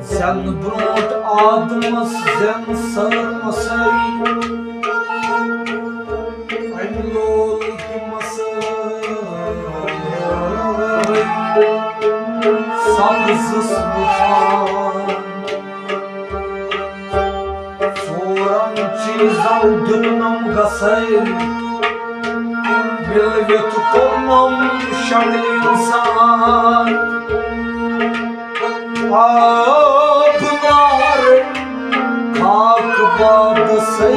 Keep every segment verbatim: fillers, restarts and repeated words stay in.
زٮ۪ن برونٛٹھ آدمس زٮ۪ن سٲر مسٲے، امہِ لولٕکۍ مسٲے سپزس بہٕ فان۔ ژورن چیٖزن دیُتنم گسے، مِلوِتھ کوٚرنم شکلہِ انسان۔ آب نار خاک بادسے،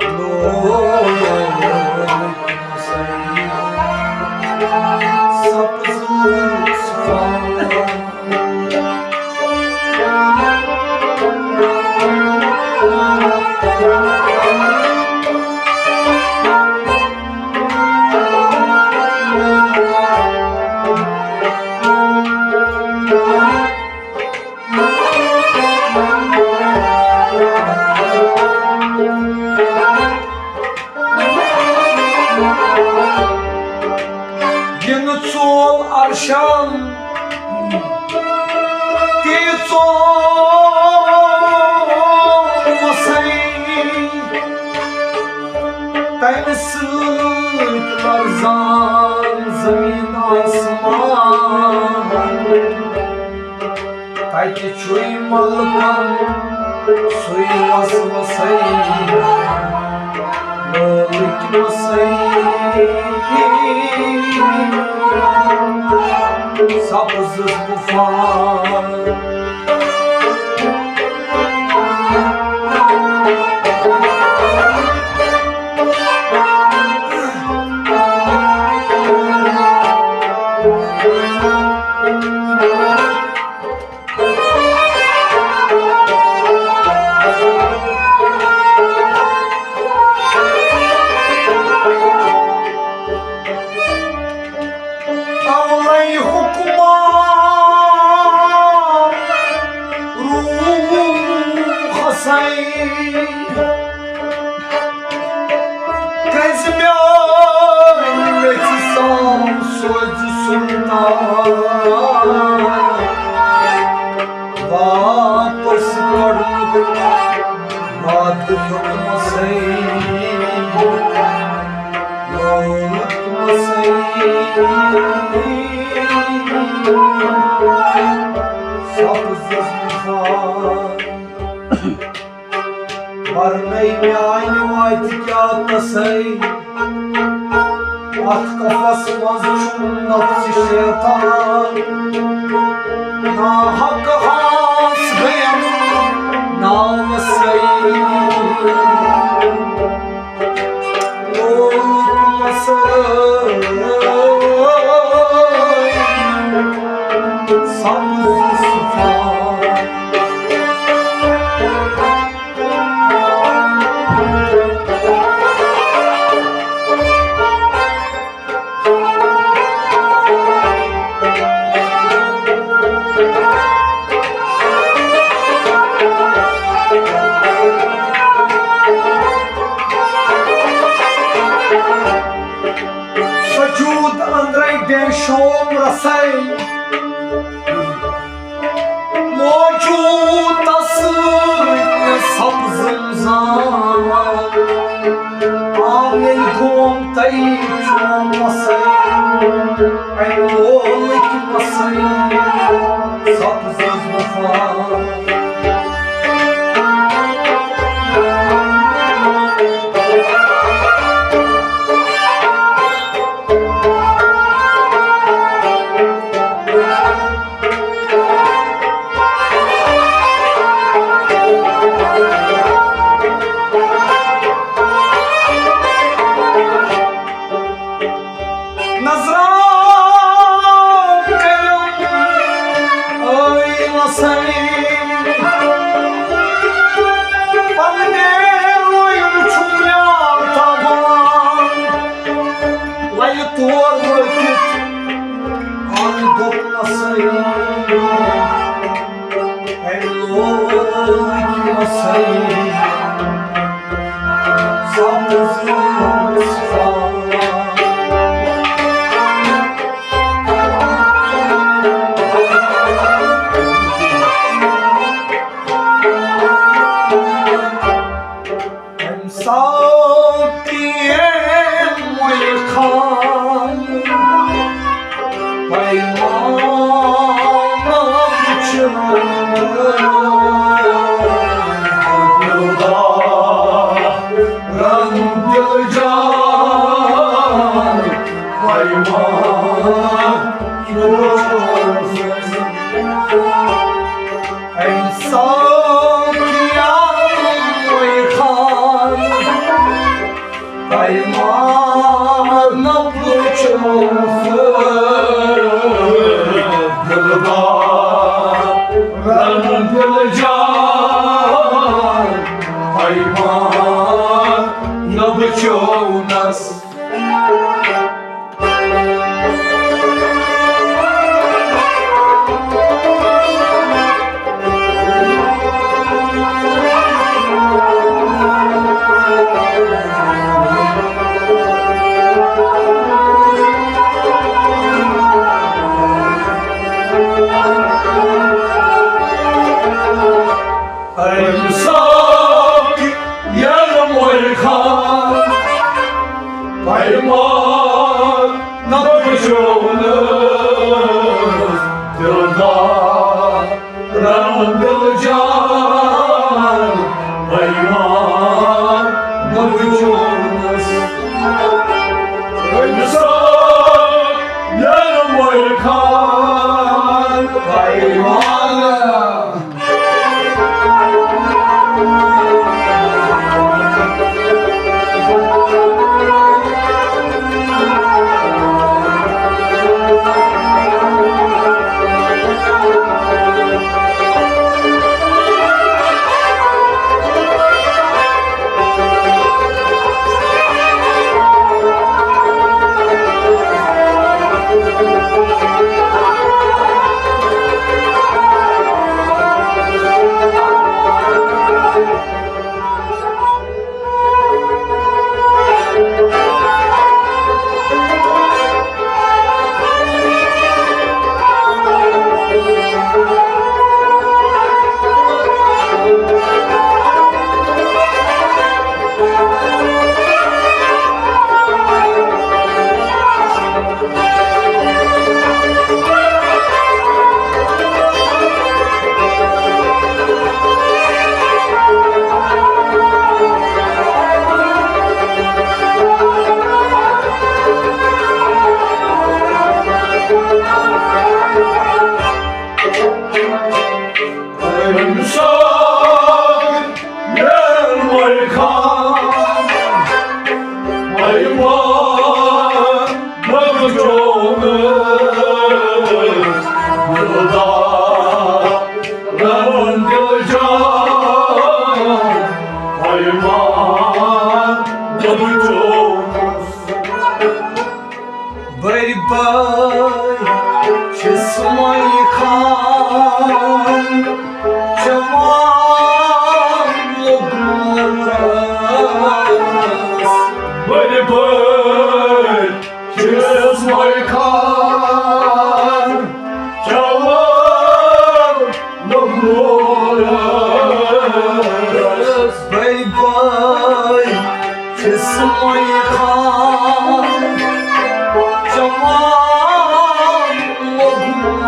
لوگ سپزس فان۔ یِنہٕ ژول عرشن تہِ ژومسے، تمہِ سۭتۍ لرزان زمین آسمان۔ تتہِ چھُے ملکن سُے وسوسے، لولٕکۍ مسے سپزس بہٕ فان۔ اولے حکمہ روحسے، کٔرۍ زِ میٲنۍ ویژھِ سان سوزِ سُلطان۔ واپس کڑنُک وعدٕ دیُتمسے، دیُتمسے۔ سپزس بہٕ فان۔ ورنَے میانہِ وتہِ کیٛاہ تسے، اتھ کفس منٛز چھُم نفسِ شیطان۔ ناحق ہاس گٔیم ناوسے، لوگ مسے سپزس فان۔ سجود اندرے بے شوم رسے، موجود تس سبزم زان۔ عامل گوم تئی چون مسے، اے لولک مسے، سبزم زان۔ نظرا کٔرِو ٲے وسٲیِل، پننہِ رویُن چھُم یاد تھاوان۔ وَلہِ تور وٲتِتھ اَن دوٚپنَسَے، اَمہِ لوٗکھ وَسَے، سَمٕجھ یِوان۔ جان، پیمان روزس۔ انسان کیا خان، پیمان نبچوس دلدار، رنگ دل جان، پیمان نبچونس۔ امہِ ساتہٕ ییٚلہِ مۄلہِ خان پیمان نہ بچونس، دلدار رنگ دل جان، پیمان نہ بچونس۔ امہِ ساتہٕ ییٚلہِ مۄلہِ خان پیمان بٔرۍ بٔرۍ چھِ سُمے خان چٮ۪وان لوٚگمُت۔ بٔرۍ بٔرۍ چھِ سُمے خان چٮ۪وان لوٚگمُت۔ بٔرۍ بٔرۍ چھِ سُمے خان چٮ۪وان لوٚگمُت۔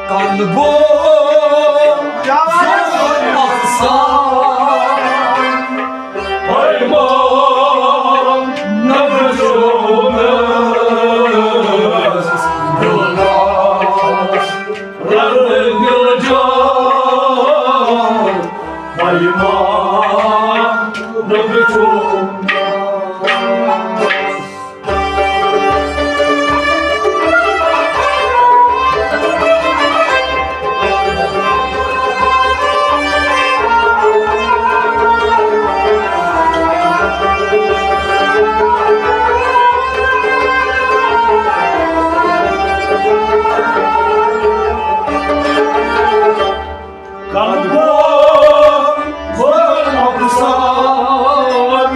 کَنہٕ بوٚو زوٗن اَکھ سان۔ پیمان نہ بچونس دلدار، رنگ دل جان، پیمان نہ بچونس۔ کَنہٕ بوٚو زوٗن اَکھ سان،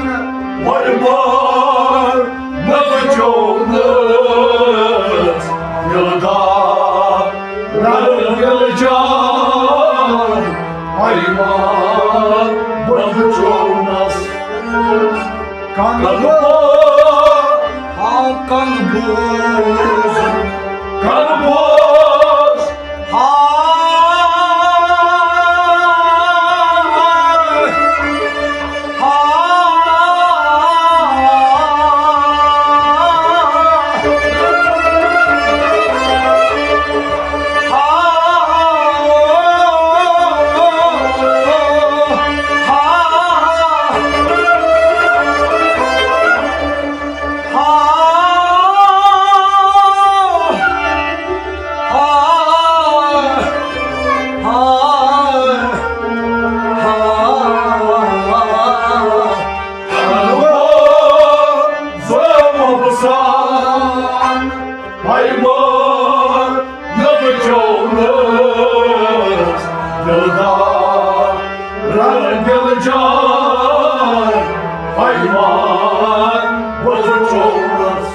وۄنۍ بار نہ بچونس دلدار، رنگ دل جان، پیمان نہ بچونس۔ کن بوز، ہاں، کن بوز، کن بوز، ہاں، ہاں۔ پیمان نہ بچونس دلدار، رن دل جان، پیمان بچونس۔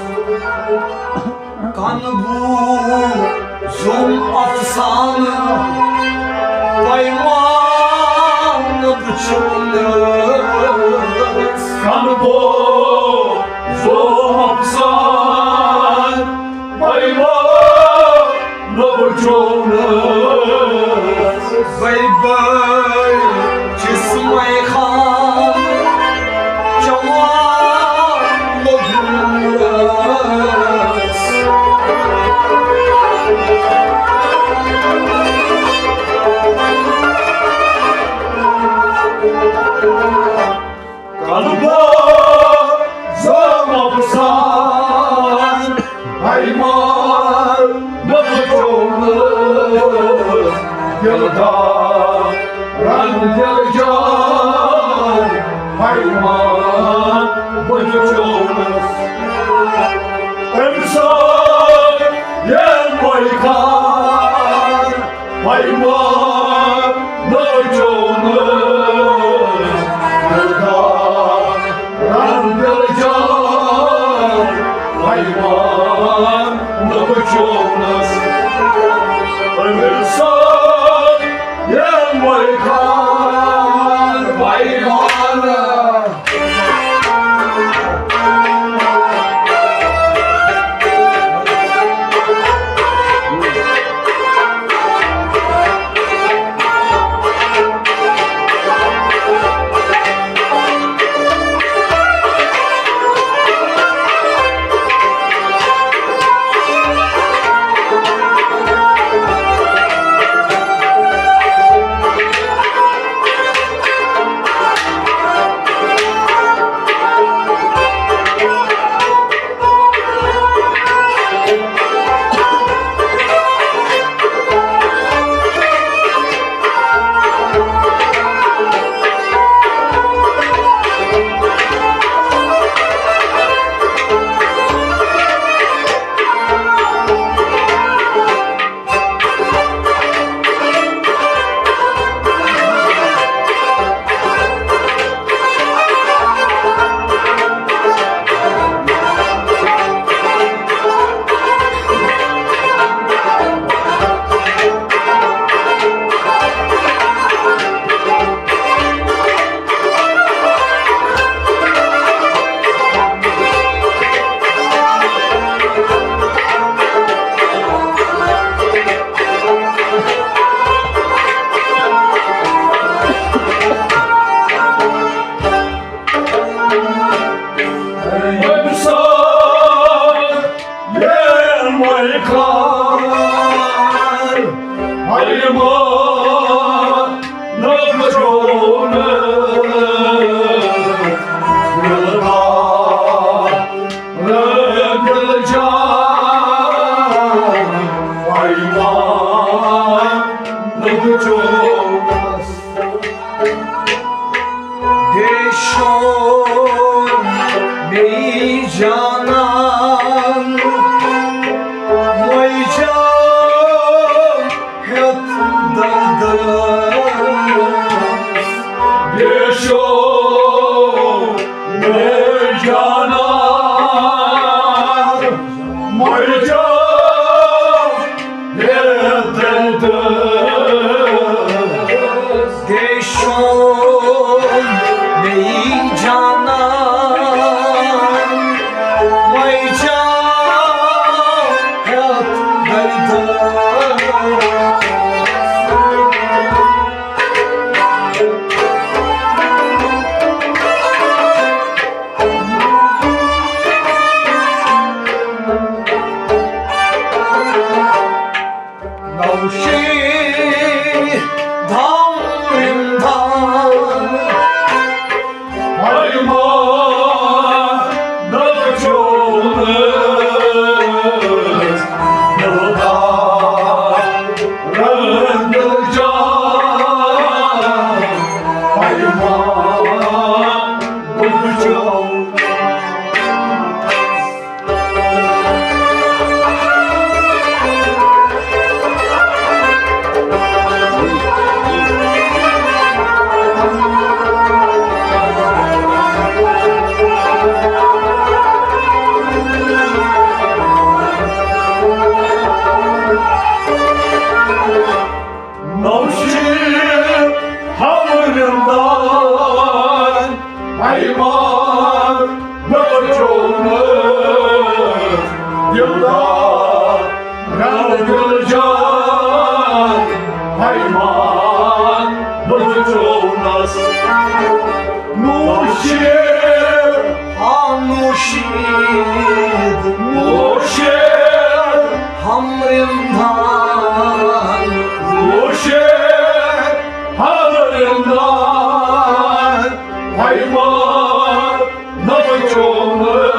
کن بوزم افسانہٕ، پیمان نہ بچونس۔ کن بوزم افسانہٕ، پیمان نہ بچونس۔ بے بے جسمے خان چمان لوگس۔ کن بوزم افسانہٕ، پیمان نہ بچونس دلدار، رن دل جان، پیمان بچونس۔ امہِ ساتہٕ ییٚلہِ ملکان پیمان نہ بچونس، دلدار، رن دل جان، پیمان نہ بچونس۔ امہِ ساتہٕ ییٚلہِ ملکان پیمان دیشو میٚے جانان، مٔے جان ہیٚتھ دردس۔ دیشو میٚے جانان، مٔے جان ہیٚتھ دردس۔ دیشو میٚے جانان، شیر ہم نوشید، او شیر ہم رندان، او شیر ہم رندان، پیمان نہ بچومس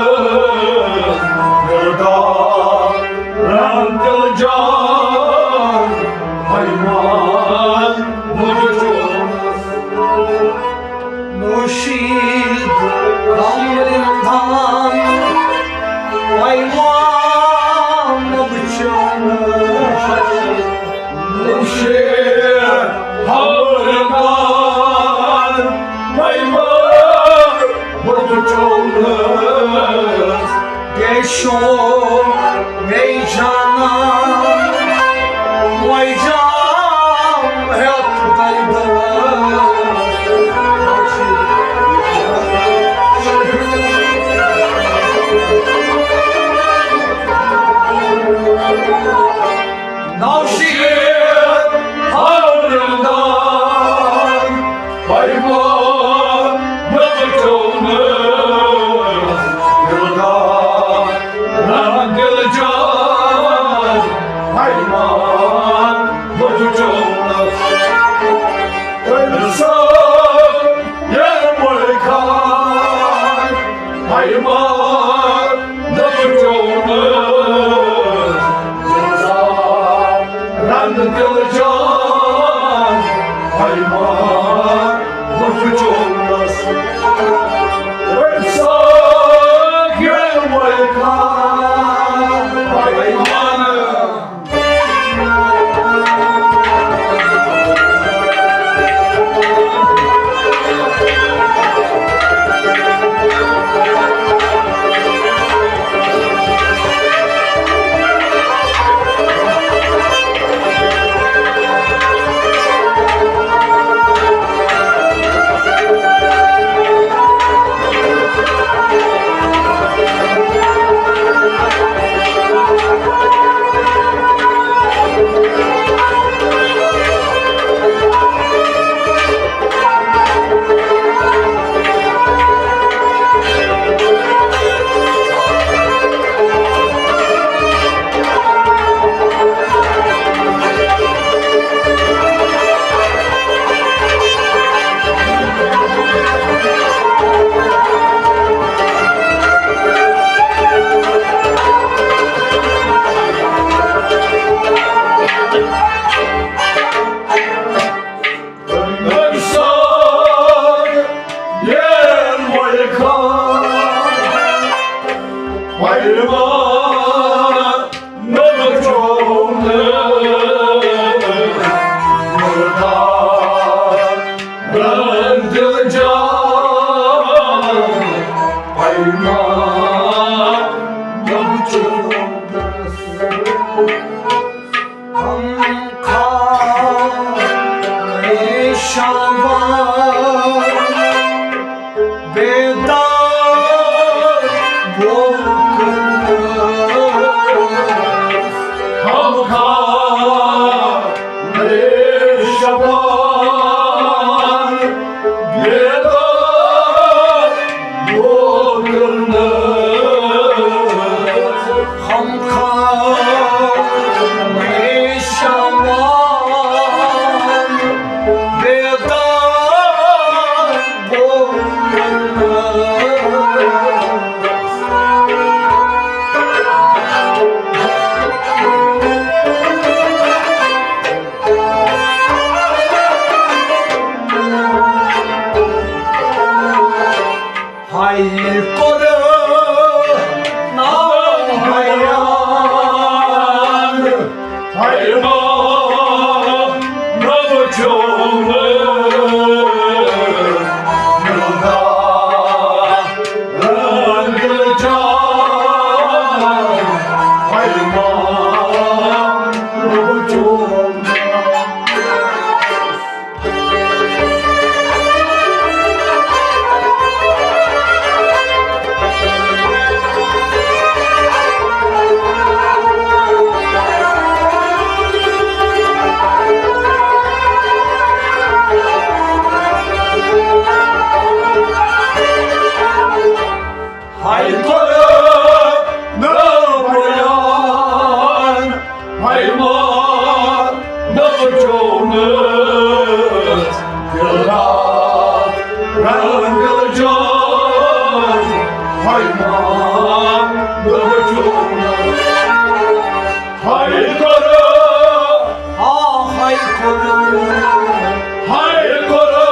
دلدار، رحم دل جان، پیمان نہ بچومس۔ نوشید ہم رندان، پیمان نہ بچومس۔ شیر ہم رندان، پیمان نہ بچومس۔ بے شوق، بے جانا، وے جام ہیت دلدار۔ نوشیر ہم رندان، پیمان نہ بچومس دلدار، رحم دل جان، پیمان نہ بچومس۔ انسان یہ ملکان، پیمان نہ بچومس۔ رحم دل جان، پیمان نہ بچومس۔ انسان یہ ملکان، پیمان انسان یہ ملکان، پیمان نہ بچومس دلدار، رحم دل جان، پیمان نہ بچومس۔ ہم خانِ شاہباز بیدار بول کر، ہم خانِ شاہباز بیدار بول کر، ہم خانِ شاہباز بیدار بول کر۔ ہاے کورو، آ ہاے کورو، ہاے کورو،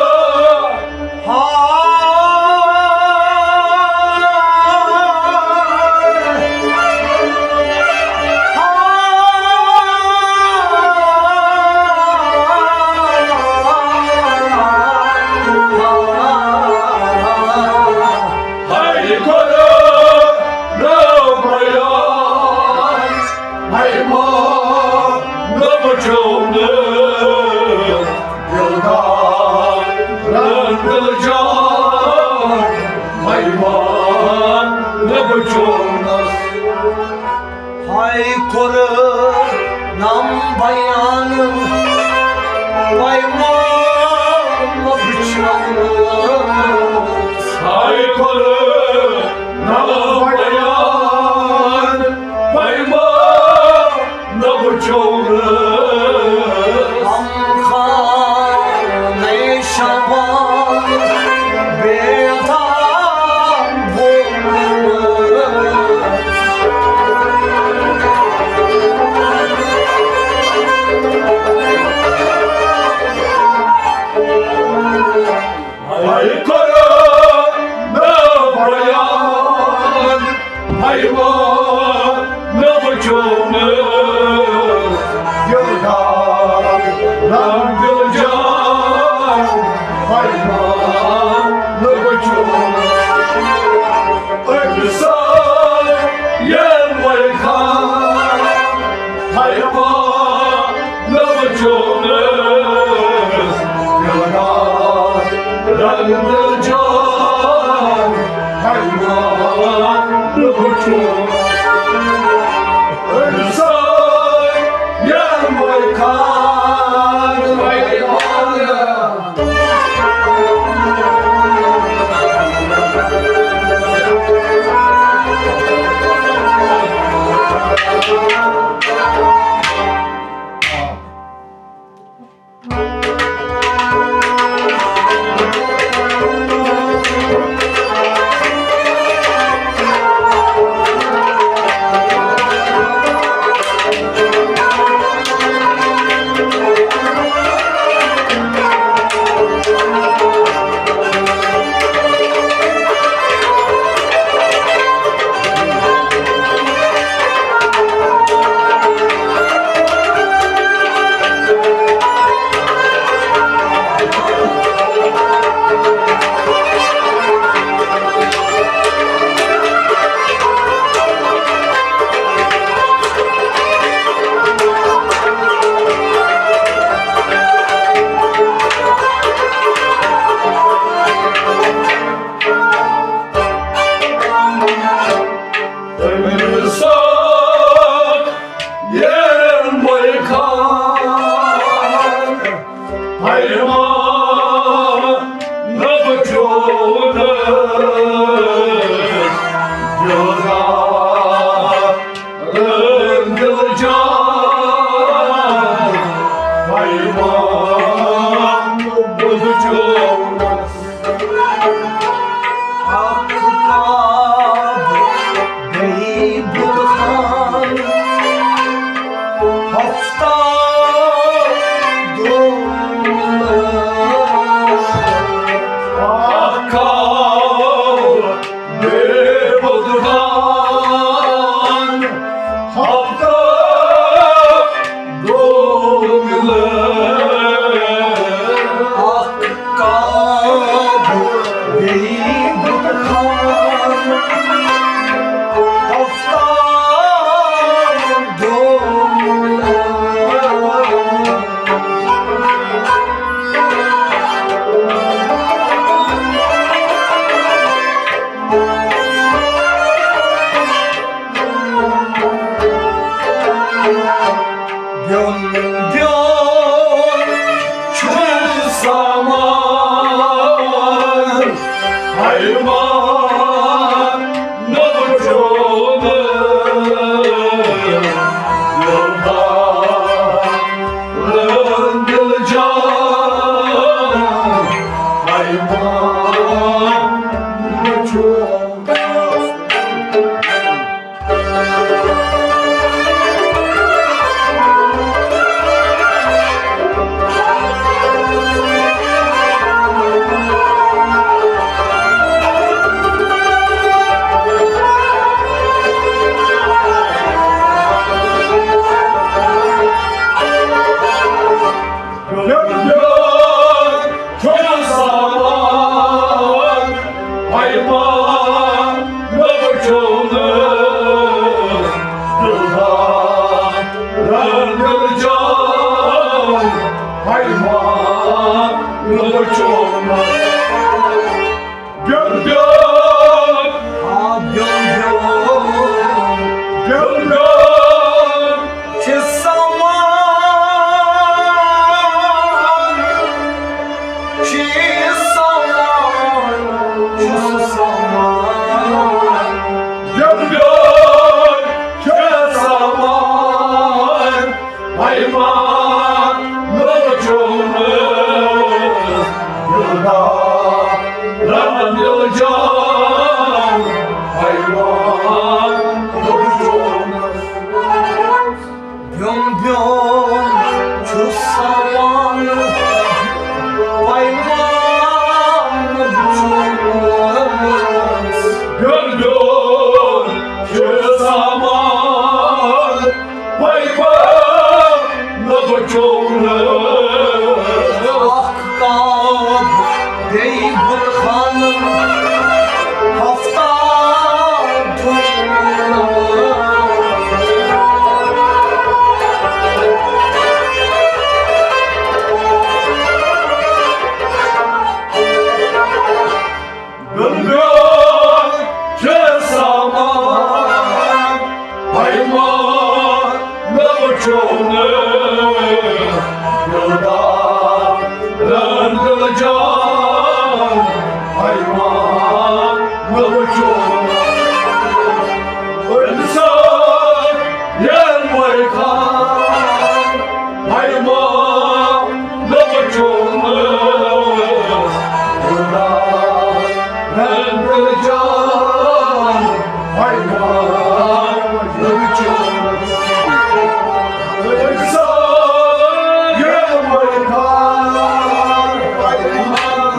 ہاے، ہاے۔ ہاے کورو، نو بیان، ہاے ما، نو بچو نہٕ، دلدار، دل جان، ہاے ما، نو بچو نہٕ۔ ہاے کورو، نم بیان، پیمان بچھان۔ ہاے کورو، نم بیان، پیمان بچھان۔ ہم خانہ شبان بیدار گوٚمُت۔ ہاے کورو، نو بیان، ہاے ما، نو بچو نہٕ، دلدار، دل جان، ہاے ما، نو بچو نہٕ۔ أمۍ سۭتۍ یِن وٲلۍ خان، ہاے ما، نو بچو نہٕ، دلدار، دل جان، ہاے ما، نو بچو نہٕ۔ أمۍ سۭتۍ یِن وٲلۍ خان، ہاے ما۔ أمۍ سۭتۍ یِن وٲلۍ خان، ہاے ما، نو بچو نہٕ، دلدار، دل جان، ہاے ما، نو بچو نہٕ۔ اکھ کعبہٕ، بیٚیہِ بُت خانہٕ، ہفتہٕ دۄن۔ اکھ کعبہٕ، بیٚیہِ بُت خانہٕ، ہفتہٕ دۄن۔ اکھ کعبہٕ، بیٚیہِ بُت خانہٕ، ہفتہٕ دۄن۔ بیوٚن بیوٚن چھُ سامان، ہاے ما، نو بچو نہٕ، دلدار، دل جان، ہاے ما، نو بچو نہٕ۔ گلگال چھِ سامان، پیمان نہ وٕچھو نہٕ۔ دلدار رنگ جان، پیمان نہ وٕچھو نہٕ۔ انسان ییٚلہِ مۄے خان، پیمان نہ وٕچھو نہٕ۔ خدا رنگ جان، پیمان نہ وٕچھو نہٕ۔ انسان ییٚلہِ مۄے خان، پیمان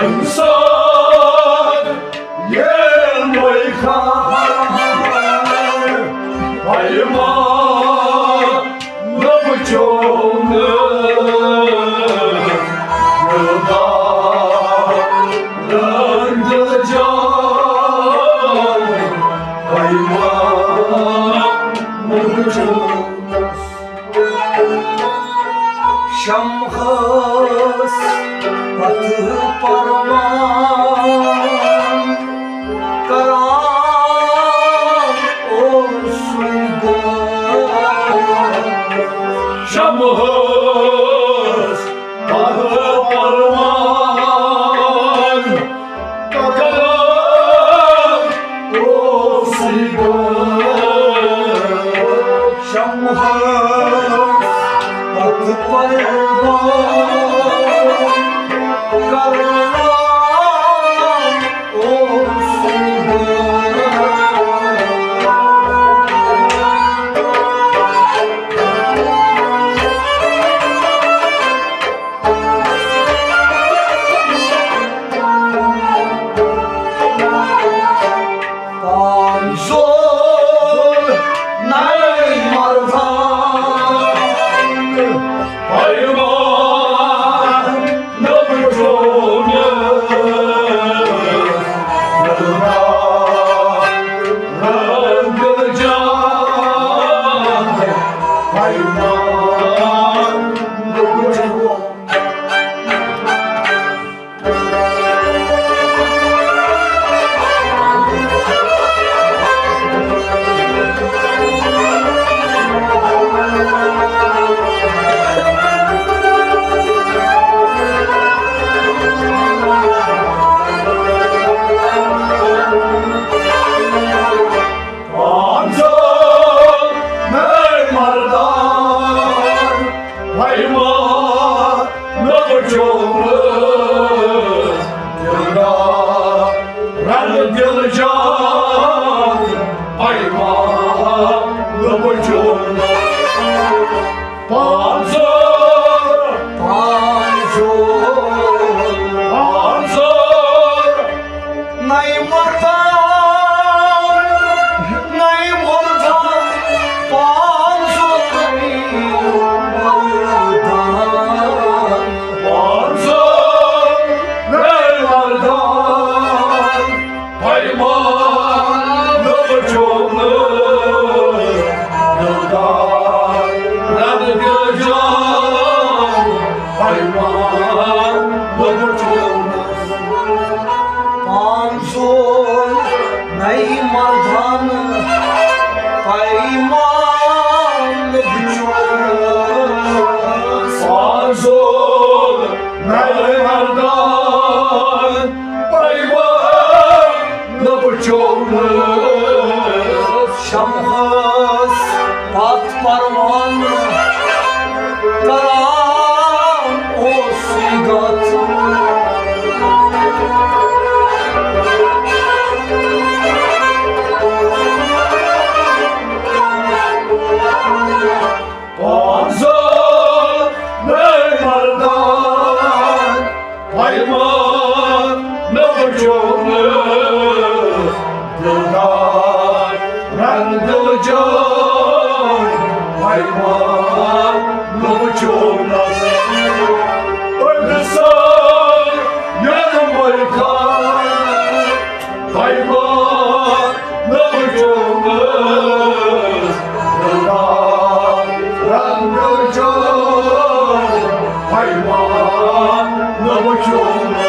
انسان ییٚلہِ مۄے خان، پیمان نہ وٕچھو نہٕ۔ دلدار رنگ جان، پیمان نہ وٕچھو نہٕ۔ شمعس پتہٕ پروان کران اوسُے گار۔ شمعس پتہٕ پروان کران اوسُے گار۔ شمعس پتہٕ پروان کران اوسُے گار۔ پانزُل نَے مردان، پیمان نہ وٕچھو مےٚ۔ دلدار رنگ جان، پیمان نہ وٕچھو۔ پانزُل نَے مردان، پیمان نہ وٕچھو مےٚ۔ دلدار رنگ جان، پیمان نہ وٕچھو مےٚ۔ پانزُل، پانزُل، پانزُل، نَے مردان، نَے مردان، پانزُل، نَے مردان۔ سول نَے مردان، پیمان نہٕ بچومُت۔ شمعس پتھ پروان کران اوس یہِ گژھ۔ پانزل نَے مردان، پیمان نہٕ بچومُت۔ دلدار رنگ دل جان، پیمان نہٕ بچومُت۔ أمۍ سۭتۍ یَنہٕ ملکان، پیمان نہٕ بچومُت۔ دلدار رنگ جان، پیمان نہٕ بچومُت۔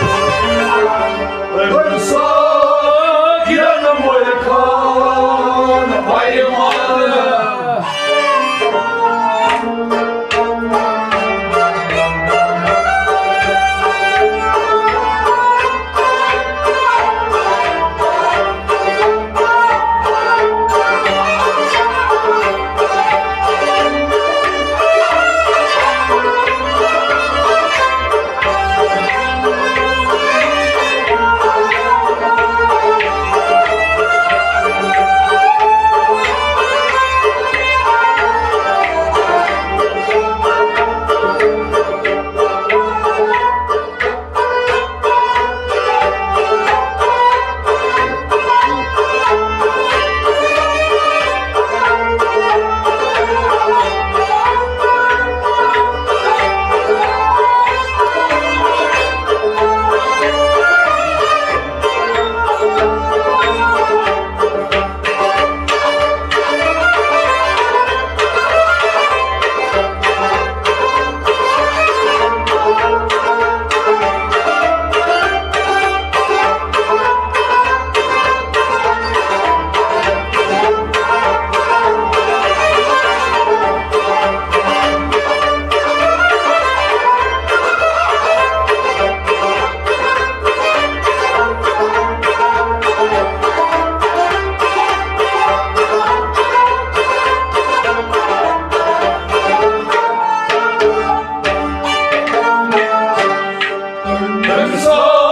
أمۍ سۭتۍ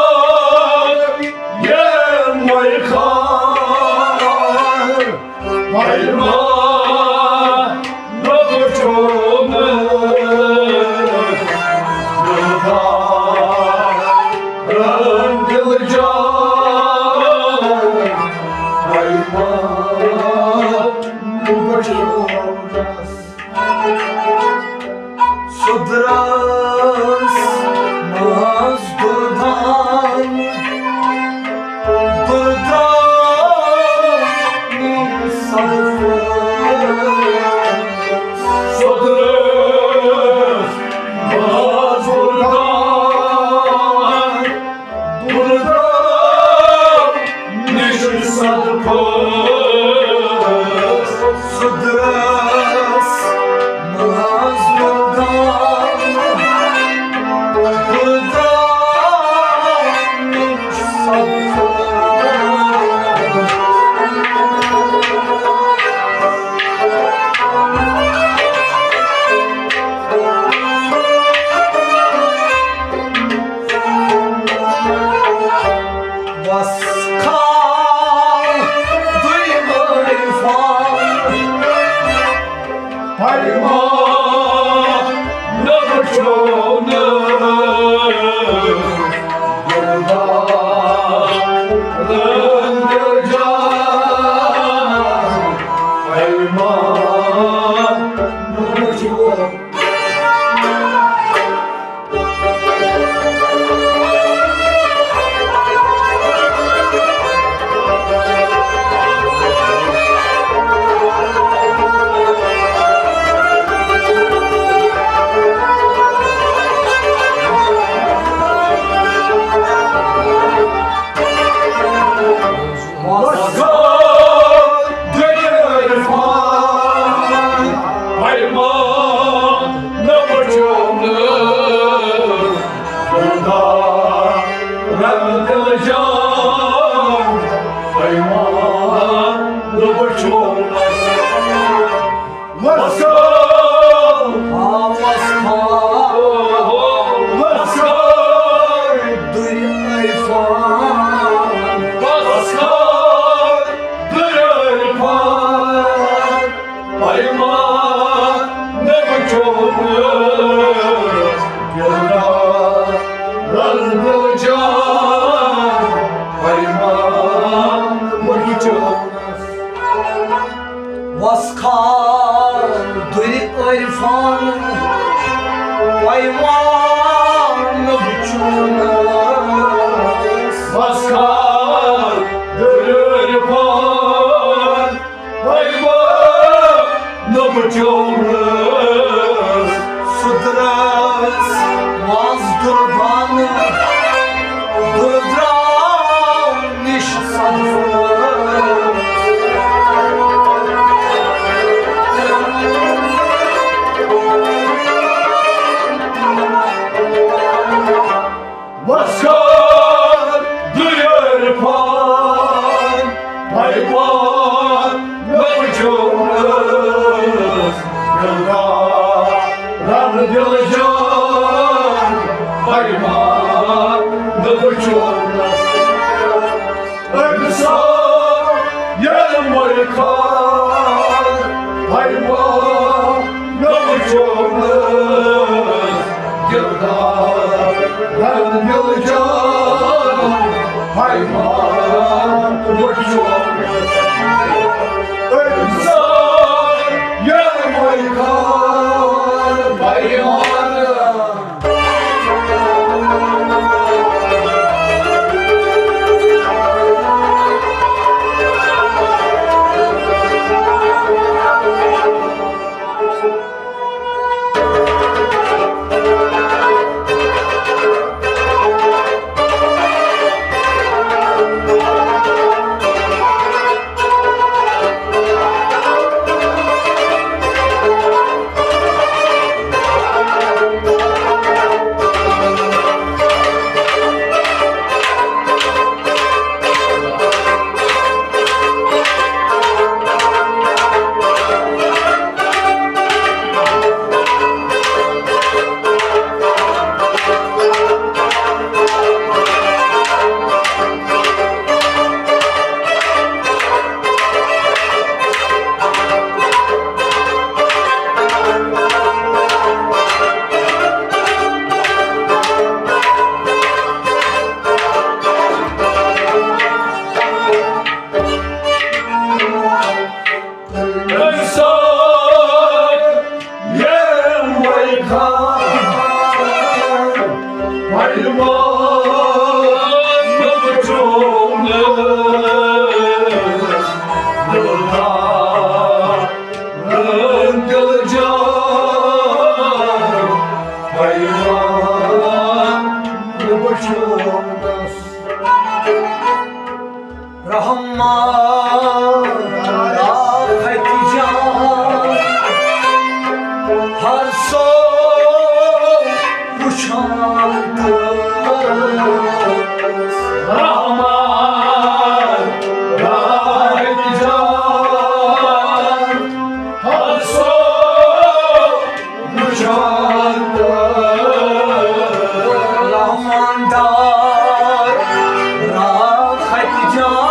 یَنہٕ ملکان، پیمان سُہ درٛاس منٛز دُردان، دُردان سُہ درٛاس منٛز دُردان۔ دُردان نِش صدفہٕ سُہ درٛاس منٛز دُردان۔ دُردان نِش صدفہٕ۔ بس کھال دوٚیمٲرۍ فال۔ پیمان نہٕ وٕچھو نہٕ۔ دِلدار رنگ جان۔ پیمان نہٕ وٕچھو۔ عرفان پیمان بچونس، بس کر دل عرفان پیمان بچونس۔ سدرس مز دربان، دردران نش سبز۔ وسان دیر پان پیمان نوجوانس، دلدار رن دل جان پیمان نوجوانس۔ انسان ییٚلہِ مُلکان پیمان نوجوانس، دلدار رن دل جان پیمان نوجوانس۔ انسان ییٚلہِ مُلکان پیمان رحمان راحت جان، ہر سو وُچھان تہٕ رحمان راحت جان، ہر سو وُچھان تہٕ رحمان دار راحت جان۔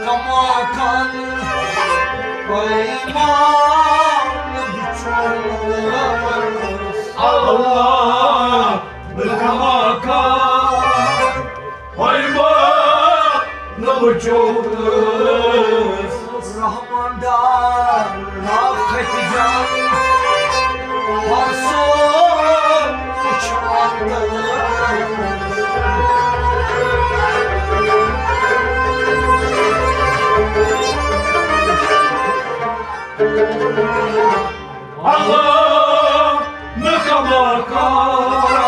کماکان پیمان بچوس۔ اللہ، بہٕ کماکان پیمان بچوس۔ رحمان دار راکھت جان، پرسو وچھان۔ اللہ، مےٚ کماکان